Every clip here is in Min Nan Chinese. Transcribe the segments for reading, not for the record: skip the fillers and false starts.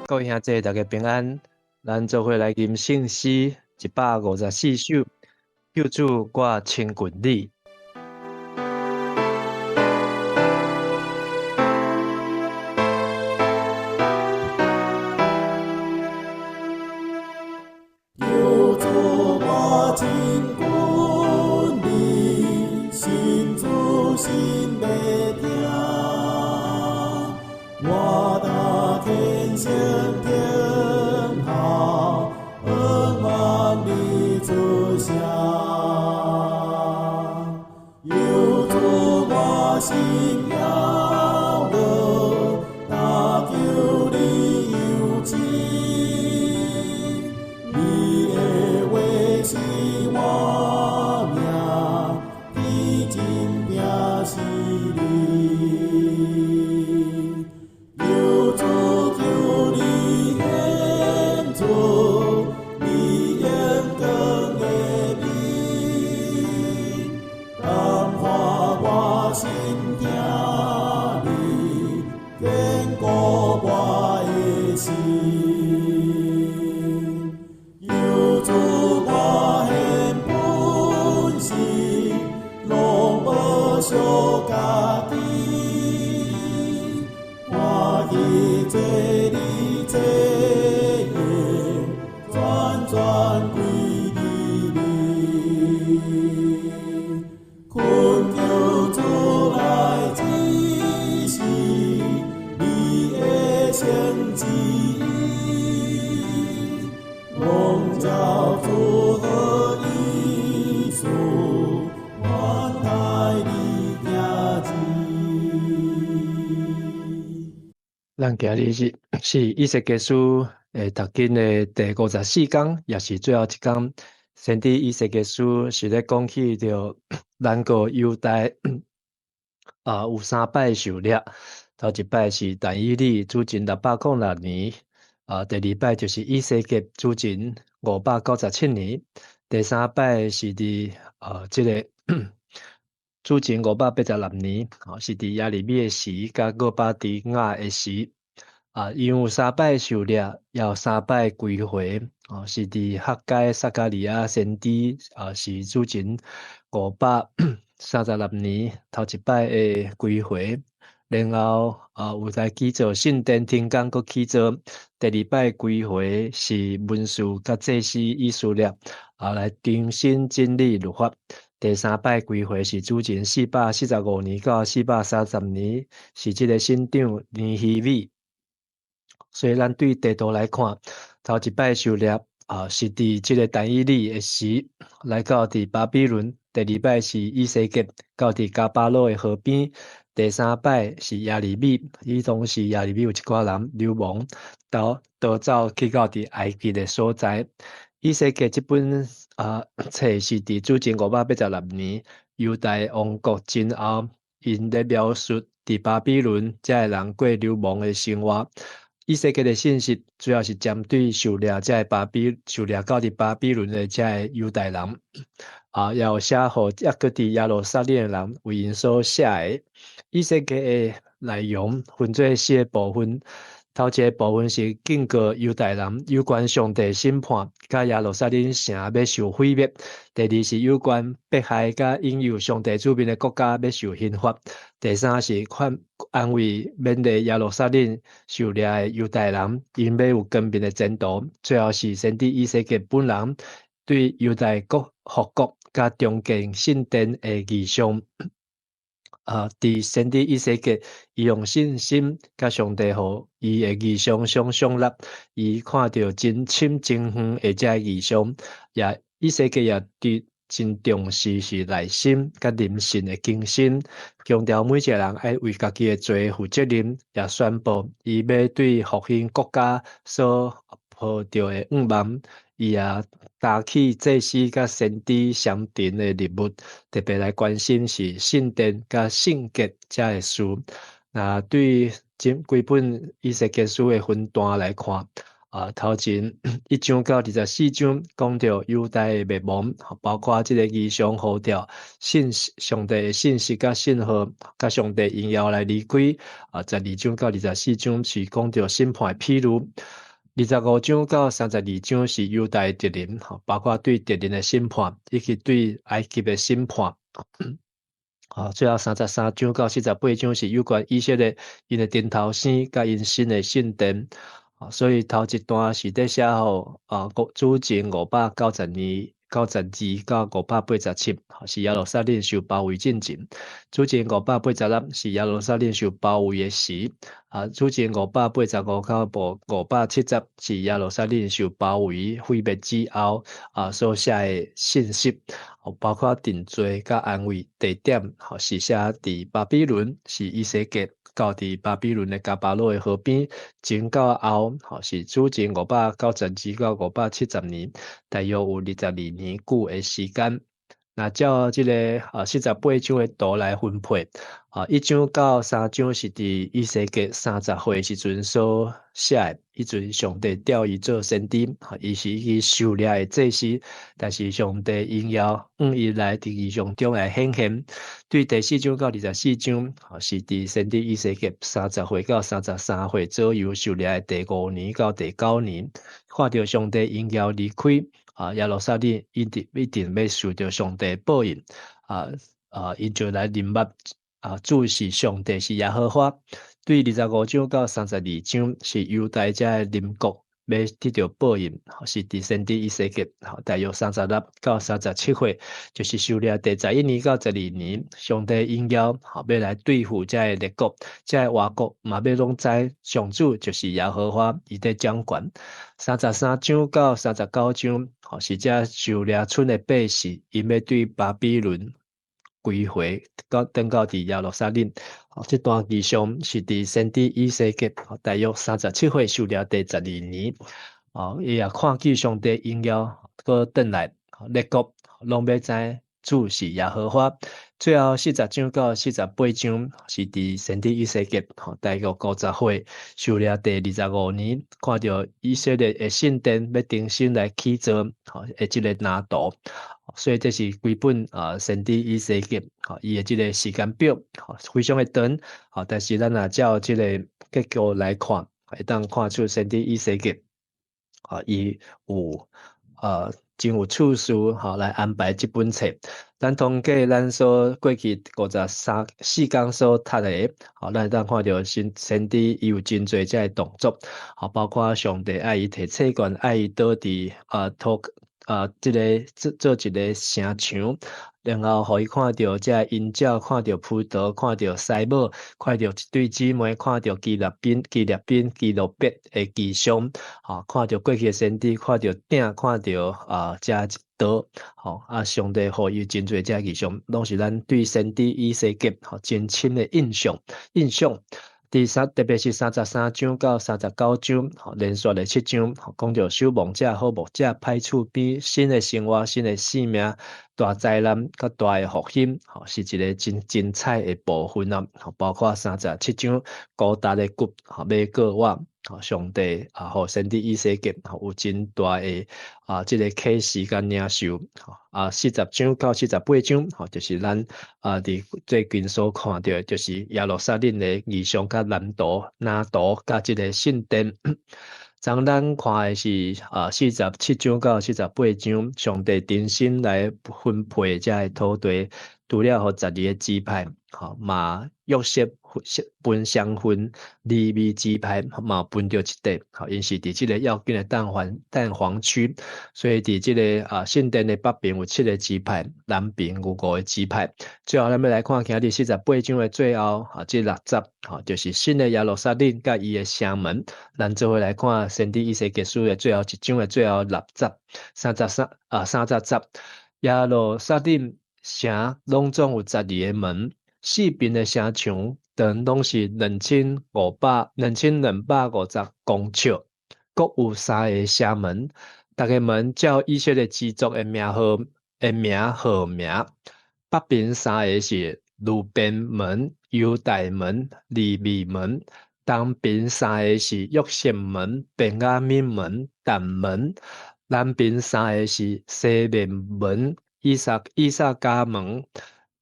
各位兄弟，大家平安。咱做伙來吟聖詩154首，救主，我親近你。救主，我親近你，信主心欲聽，我若虔誠聽候，永遠你出聲。救主，我心杳無，但求你有旨，你的話是我命，天真摒是你。求主求你顯出你榮光的美，感化我心疼你，堅固我的心。求主我獻本身，攏無惜家己，歡喜做你祭的，全全歸予你。懇求主來指示你的聖旨意，蒙召主好意思，願帶你行子。咱今日是以西結書的讀經的第54工，也是最後一工。先知以西結書是咧講起著南國猶大有三擺受掠，頭一擺是但以理主前606年，第二擺就是以西結主前597年，第三擺是佇這个主前586年，是佇耶利米的時佮俄巴底亞的時。𪜶有三擺受掠，也有三擺歸回，是佇哈該、撒迦利亞先知，是主前536年頭一擺的歸回，然後有來起造聖殿停工，閣起造。第二擺歸回是文士佮祭司以斯拉來重新整理律法。第三擺歸回是主前445年到430年，是這個省長尼希米。所以咱對地圖來看，頭一擺受掠是佇這個但以理的時，來到佇巴比倫；第二擺是以西結到佇迦巴羅的河邊；第三擺是耶利米，伊當時耶利米有一寡人流亡到逃走去到佇埃及的所在。以西結這本冊是佇主前586年猶大王國前後，𪜶咧描述佇巴比倫這个人過流亡的生活。以西結的信息主要是針對受掠這个巴比受掠到佇巴比倫的這个猶大人，也有寫予猶閣佇耶路撒冷的人為𪜶所寫的。以西結的內容分做四个部分，頭一个部分是警告猶大人有關上帝審判，佮耶路撒冷城欲受毀滅；第二是有關迫害佮引誘上帝子民的國家欲受刑罰；第三是勸安慰勉勵耶路撒冷受掠的猶大人，𪜶欲有光明的前途；最後是先知以西結本人對猶大國復國佮重建聖殿的異象。佇先知以西結，伊用信心佮上帝予伊的異象相相納，伊看著真深真遠的這个異象，也以西結也佇真重視是內心佮靈性的更新，強調每一个人愛為家己的罪負責任，也宣布伊欲對復興國家所抱著的願望，伊也擔起祭司佮先知雙重的任務，特別來關心是聖殿佮聖潔這个事。那對這規本以西結書的分段來看，啊，頭前1章到24章講著猶大的滅亡，包括這個異象呼召、信上帝的信息佮信號，佮上帝榮耀來離開。啊，12章到24章是講著審判的譬喻。25章到32章是猶大的敵人，包括對敵人的審判，以及對埃及的審判。啊，最後33章到48章是有關以色列𪜶的頂頭生佮𪜶新的聖殿。啊，所以頭一段是佇寫予啊，主前590年、92到587，是耶路撒冷受包圍進前。主前586是耶路撒冷受包圍的時。啊，主前585到570是耶路撒冷受包圍毀滅之後啊所寫的信息，包括定罪佮安慰地點，是寫佇巴比倫，是以西結到佇巴比倫的迦巴羅的河邊，前到後，是主前592到570年，大約有22年久的時間。若照這个四十八張的圖來分配，啊，1章到3章是佇以西結30歲時陣所寫的，彼陣上帝調伊做先知，伊是一个狩獵的祭司，但是上帝榮耀向伊來佇異象中來顯現。對第4章到24章，是佇先知以西結30歲到33歲左右狩獵的第五年到第九年，看著上帝榮耀離開。啊，耶路撒冷一定一定欲受著上帝報應，啊啊，𪜶就來認捌啊，主是上帝是耶和華。對25章到32章是猶大這个鄰國欲得著報應，是佇先知以西結，大約36到37歲，就是狩獵第11年到12年，上帝榮耀欲來對付這个列國，這个外國嘛欲攏知上主就是耶和華，伊佇掌權。33章到39章，是這狩獵村的百姓，𪜶欲對巴比倫歸回，到轉到佇耶路撒冷。這段異象是佇先知以西結，大約37歲狩獵第12年。哦，伊也看見上帝榮耀閣轉來，列國攏欲知主是耶和華。最後40章到48章是佇先知以西結，大約50歲狩獵第25年，看著以色列的聖殿欲重新來起造，的這个藍圖。所以這是規本啊先知以西結，伊的這个時間表，非常的長，但是咱若照這个結構來看，會當看出先知以西結，啊，伊有真有次序吼來安排這本冊。咱統計咱所過去53、4工所讀的，吼，咱會當看著先知伊有真濟這个動作，吼，包括上帝愛伊提冊卷，愛伊倒佇啊土啊這个做做一个城牆，然後予伊看著這个鷹鳥，看著葡萄，看著師母，看著一對姊妹，看著基列賓、基列賓、基路伯的異象，吼，看著過去的先知，看著鼎，看著啊這一刀，吼，啊，上帝予伊真濟這異象，攏是咱對先知以西結吼真深的印象。印象。第三，特別是33章到39章，吼，連續的七章，講著守望者、好牧者、歹厝邊、新的生活、新的生命、大災難佮大的復興，吼，是一个真精彩的部分啊！包括37章孤單的骨，吼，欲過我，吼，上帝啊，予先知以西結，有真大的啊，這个啟示佮領受，啊，40章到48章，吼，就是咱啊佇最近所看著，就是耶路撒冷的異象佮藍圖、藍圖佮這个聖殿。昨咱看的是啊，47章到48章，上帝重新來分配這个土地，除了予十二个支派，吼，嘛約瑟分雙份，利未支派嘛分著一塊，吼，𪜶是佇這个要緊的蛋黃區，所以佇這个啊聖殿的北邊有七个支派，南邊有五个支派。最後，咱欲來看今日四十八章的最後啊，這六節，吼，就是新的耶路撒冷佮伊的城門。咱做伙來看先知以西結書的最後一章的最後六節，33啊30節，耶路撒冷城攏總有十二个門，四邊的城牆長攏是2250公尺，閣有三个城門，逐个門照以色列支族的名號的名號名。北邊三个是流便門、猶大門、利未門。東邊三个是約瑟門、便雅憫門、但門；南邊三个是西面門、以薩迦門、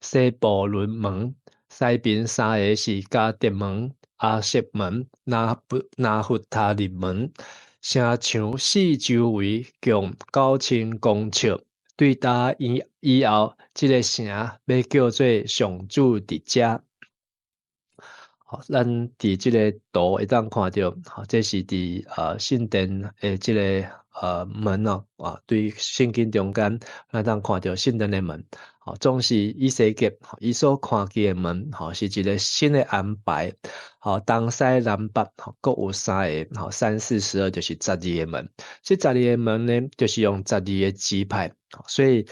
西布倫門；西邊三个是迦得門、亞設門、拿弗他利門。城牆四周圍共9000公尺。對今以後，這个城欲叫做上主佇遮。好，咱佇這个圖會當看著，吼，這是佇聖殿的這个門哦，啊，對聖經中間，咱當看著聖殿的門。吼，總是以西結伊所看見的門，吼，是一个新的安排。吼，東西南北，吼，各有三个，吼，三四十二就是十二个門。這十二个門呢，就是用十二个支派。所以，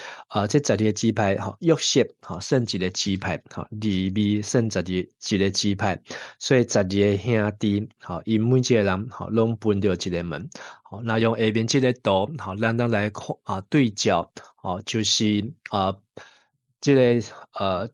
這十二个支派，吼，約瑟，吼，算一个支派，吼，利未算十二一个支派。所以十二个兄弟，吼，𪜶每一个人，吼，攏分著一个門。吼，那用下面這个圖，吼，咱當來看啊，對照，吼，就是啊，這个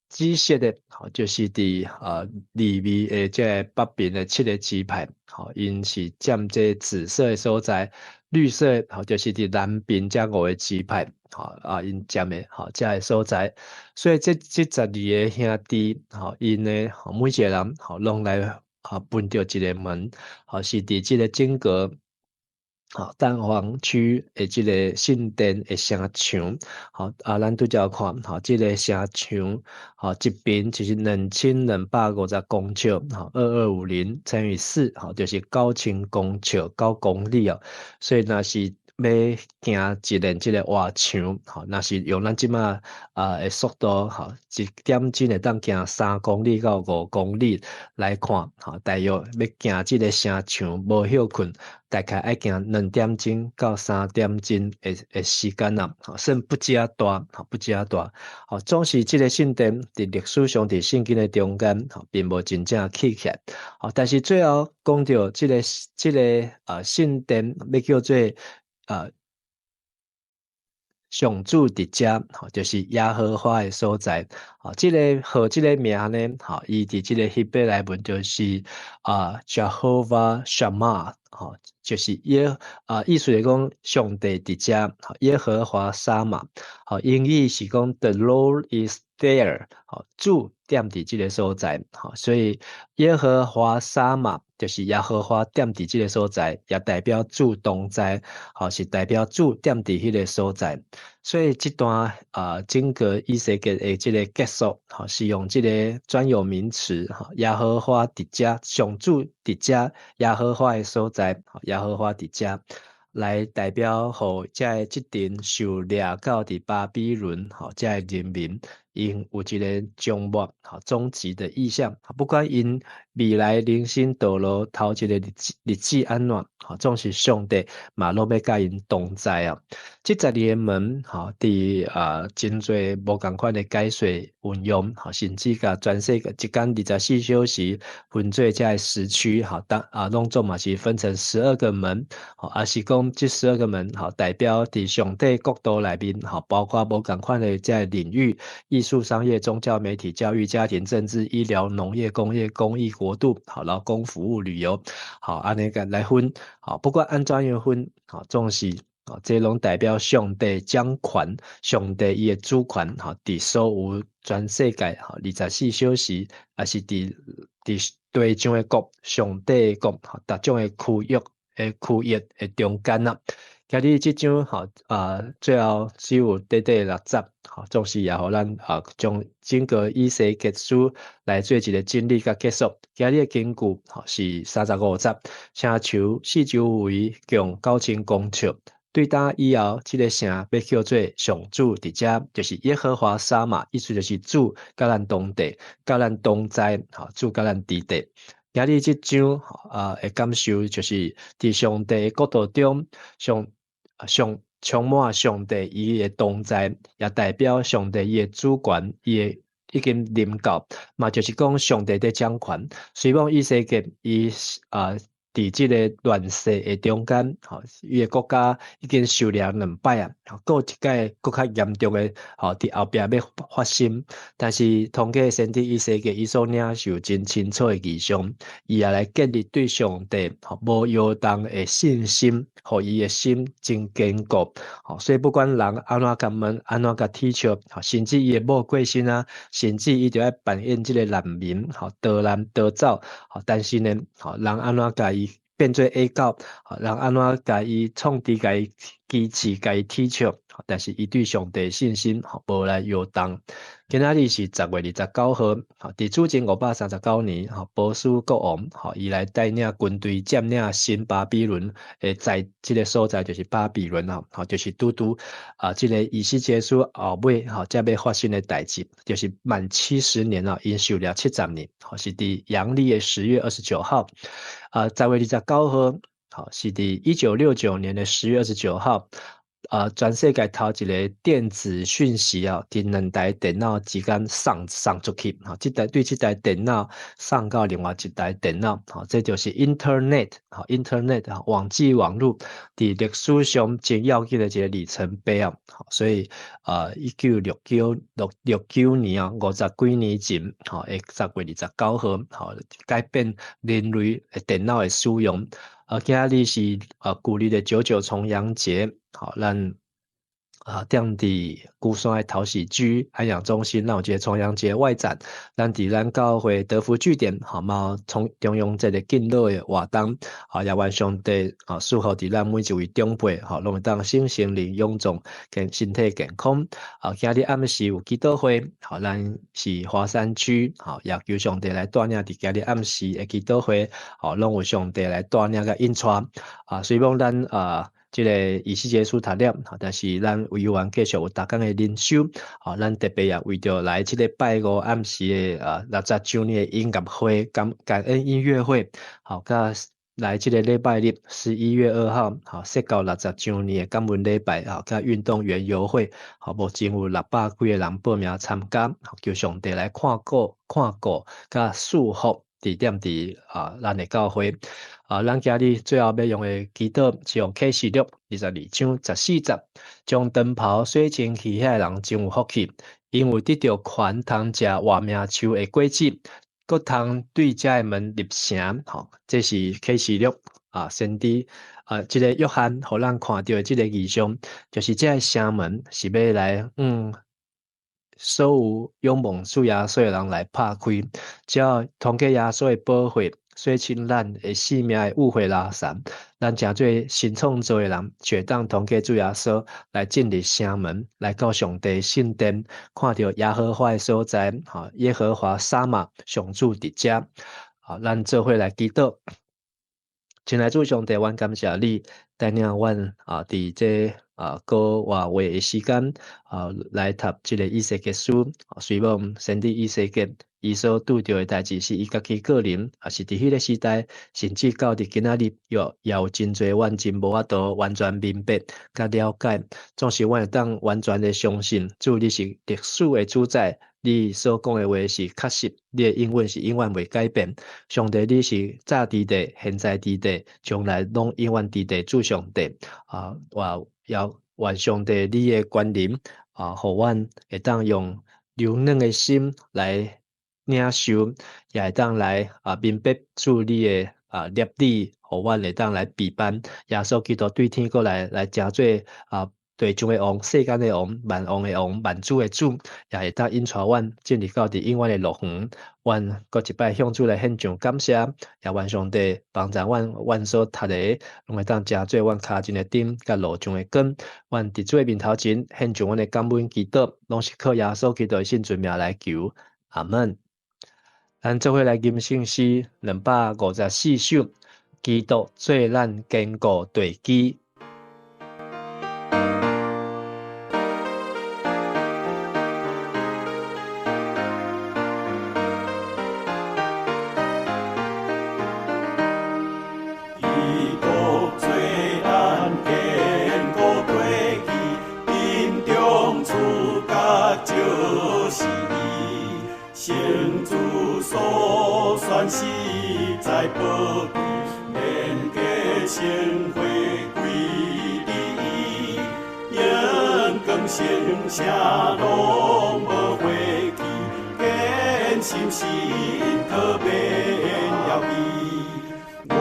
紫色的，吼，就是佇利未的這个北邊的七个支派，吼，𪜶是佔這紫色的所在；綠色，吼，就是佇南邊這五个支派，吼，啊，𪜶佔的，吼，這个所在。所以這十二个兄弟，吼，𪜶呢，每一个人，吼，攏來啊分著一个門，吼，是佇這个整個吼，蛋黃區的這个聖殿的城牆，吼啊，咱拄才看，吼，這个城牆，吼，這邊就是2250公尺，吼，2250乘以4，吼，就是9000公尺，9公里哦。所以若是欲行一輪這个外牆，吼，若是用咱這馬啊的速度，吼，一點鐘會當行3公里到5公里來看，吼，大約欲行這个城牆無歇睏，大概愛行2點鐘到3點鐘的時間啦，吼，算不遮大，吼，不遮大，吼，總是這个聖殿佇歷史上佇聖經的中間，吼，並無真正起起來，吼，但是最後講著這个聖殿欲叫做上主佇遮，吼，就是耶和華的所在。吼，這个號這个名呢，吼，伊佇這个希伯來文就是啊，Jehovah Shammah，吼，就是耶啊，意思是講上帝佇遮，耶和華沙瑪，吼，英語是講 The Lord is there，吼，主踮佇這个所在，吼，所以耶和華沙瑪就是耶和華踮佇這个所在，也代表主同在，吼，是代表主踮佇彼个所在。所以這段啊，整個以西結的這個結束，吼，是用這个專有名詞，吼，耶和華佇遮，上主佇遮，耶和華的所在，耶和華佇遮，來代表予遮个這陣受掠到佇巴比倫，吼，遮个人民，𪜶有一个終末，吼，終極的意象。不管𪜶未來人生道路頭一个日子按怎，吼，總是上帝嘛攏欲佮𪜶同在啊。這十二个門，吼，佇啊真濟無仝款的解說運用，吼，甚至共全世界一工24小時分做這个時區，吼，當啊攏總嘛是分成十二個門，吼，抑是講這十二個門，吼，代表佇上帝國度內面，吼，包括無仝款的這个領域，藝術、商業、宗教、媒體、教育、家庭、政治、醫療、農業、工業、公益、國度，好，勞工服務、旅遊，好，按呢個來分，好，不管按怎樣分，好，總是，啊，這攏代表上帝掌權，上帝伊的主權，吼，佇所有全世界，吼，24小時，抑是佇地上的國，上帝的國，吼，逐種的區域的中間啦。今日這章吼啊，最後只有短短六節，吼，總是也予咱啊，將整個以西結書來做一個整理佮結束。今日的經句吼是35節，城牆四周圍共9000公尺。對今以後，這个城欲叫做上主佇遮，就是耶和華沙瑪，意思就是主佮咱同在，佮咱同在，吼，主佮咱佇咧。今日這章啊的感受，就是佇上帝的國度中，上上充滿上帝伊的同在，也代表上帝伊的主權，伊的已經臨到，嘛就是講上帝佇掌權。雖罔以西結伊啊。佇這个亂世的中間，吼，伊的國家已經受掠兩擺啊，閣有一擺閣較嚴重的，吼，佇後壁欲發生。但是通過先知以西結，伊所領受真清楚的異象，伊也來建立對上帝吼無搖動的信心，予伊的心真堅固。吼，所以不管人按怎共問，按怎共恥笑，甚至伊的某過身啊，甚至伊著愛扮演這个難民，吼，逃難逃走，吼，但是呢，吼，人按怎共伊變做矮狗，人按怎共伊創治、共伊支持、共伊恥笑，但是伊對上帝信心無來搖動。今仔日是10月29號，佇主前539年，波斯國王，伊來帶領軍隊佔領新巴比倫的在這个所在，就是巴比倫吼，就是拄拄啊，這个以西結書後尾吼，才欲發生的代誌，就是滿70年啊，𪜶受掠70年，是佇陽曆的10月29號，啊，10月29號，是佇1969年的10月29號。全世界頭一个電子訊息啊，佇兩台電腦之間送出去，吼，這台對這台電腦送到另外一台電腦，吼，這就是 Internet，吼，Internet 啊，網際網路佇歷史上真要緊的一个里程碑啊，所以啊，1969年啊，50幾年前，吼，10月29號，吼，改變人類電腦的使用。啊，今仔日是啊，舊曆的九九重陽節，好，咱啊，踮佇龜山的桃喜居安養中心，咱有一个重陽節外展，咱佇咱教會德福據點，好嘛，從重陽節的敬老的活動，啊，也願上帝啊，賜福佇咱每一位長輩，吼，攏會當身心靈勇壯，健身體健康。啊，今日暗時有祈禱會，好，咱是華山區，好，也求上帝來帶領佇今日暗時的祈禱會，好，攏有上帝來帶領佮引帶。啊，雖講咱啊。這个以西結書讀了，但是咱委員繼續有逐工的靈修，吼，咱特別也為著來這个拜五暗時的啊60週年的音樂會、感恩音樂會，好，佮來這个禮拜日11月2號，好，設到60週年的感恩禮拜，好，佮運動員遊會，好，目前有600幾个人報名參加，求上帝來看顧、看顧，佮賜福。地點佇啊，咱的教會啊，咱今日最後欲用的祈禱是用啟示錄22章14節，將長袍洗清氣遐个人真有福氣，因為得著權通食活命樹的果子，閣通對這个門入城。吼，這是啟示錄啊，先知啊，這个約翰予咱看著的這个異象，就是這个城門是欲來所有仰望主耶穌的人來拍開，只要通過耶穌的寶血洗清咱的性命的污穢垃圾，咱成做新創造的人，就會當通過主耶穌來進入城門，來到上帝聖殿，看著耶和華的所在，吼，耶和華沙瑪上主佇遮，好，咱做伙來祈禱。親愛主上帝，阮感謝你帶領阮啊，佇這啊閣外月的時間啊，來讀這个以西結書。雖罔先知以西結，伊所拄著的代誌是伊家己個人，也是佇彼个時代，甚至到佇今仔日，也有真濟阮真無法度完全明白佮了解。總是阮會當完全的相信，主你是歷史的主宰。你所講的話是確實，你的應允是永遠袂改變。上帝，你是早佇地，現在佇地，將來攏永遠佇地，主上帝啊！我要願上帝你的權能啊，予阮會當用柔軟的心來領受，也會當來啊明白主你的啊立意，予阮會當來備辦耶穌基督對天國來來成做啊。地上的王、世間的王、萬王的王、萬主的主，也會當引帶阮進入到佇永遠的樂園。阮閣一擺向主來獻上感謝，也願上帝幫助阮，阮所讀的攏會當成做阮跤前的燈，佮路上的光。阮佇主的面頭前獻上阮的感恩祈禱，攏是靠耶穌基督的聖尊名來求。阿門。咱做伙來吟聖詩254首，基督做咱堅固地基。聖主所選實在寶貴，免聖血歸佇伊，榮光聖城攏無火氣，堅心信靠免猶疑，願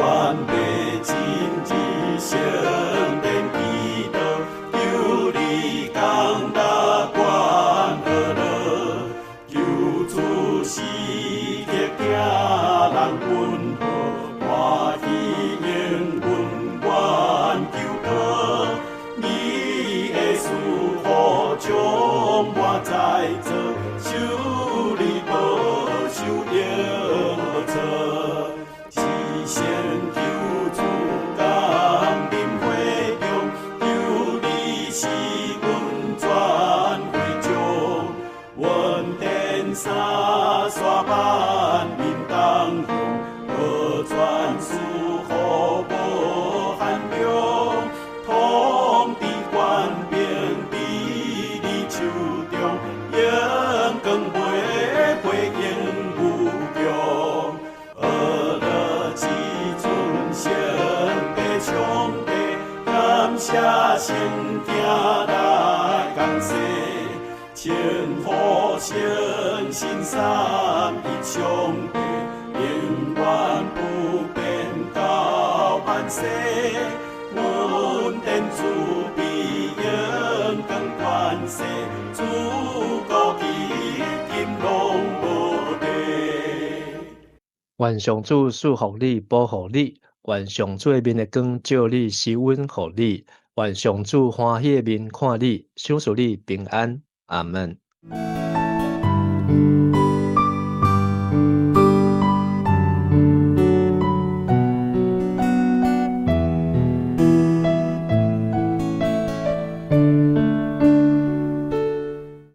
欲進入聖殿祈禱，求你降力關呵咾，求主時刻疼人溫和，歡喜應阮願求告，你的賜福充滿在座，修理無受壓挫，至聖求主降臨會中，求你是阮全會眾，恩典灑刷萬民同享，好傳賜福無限量，統治權柄佇你手中，榮光袂回應無窮。呵咾至尊聖父上帝，感謝聖囝來降世，稱呼聖神三一上帝，永遠不變到萬世。恩典慈悲榮光權勢，自古至今攏無地。願上主賜福你，保護你；願上主的面的光照你，施恩予你；願上主歡喜的面看你，賞賜你平安。阿門。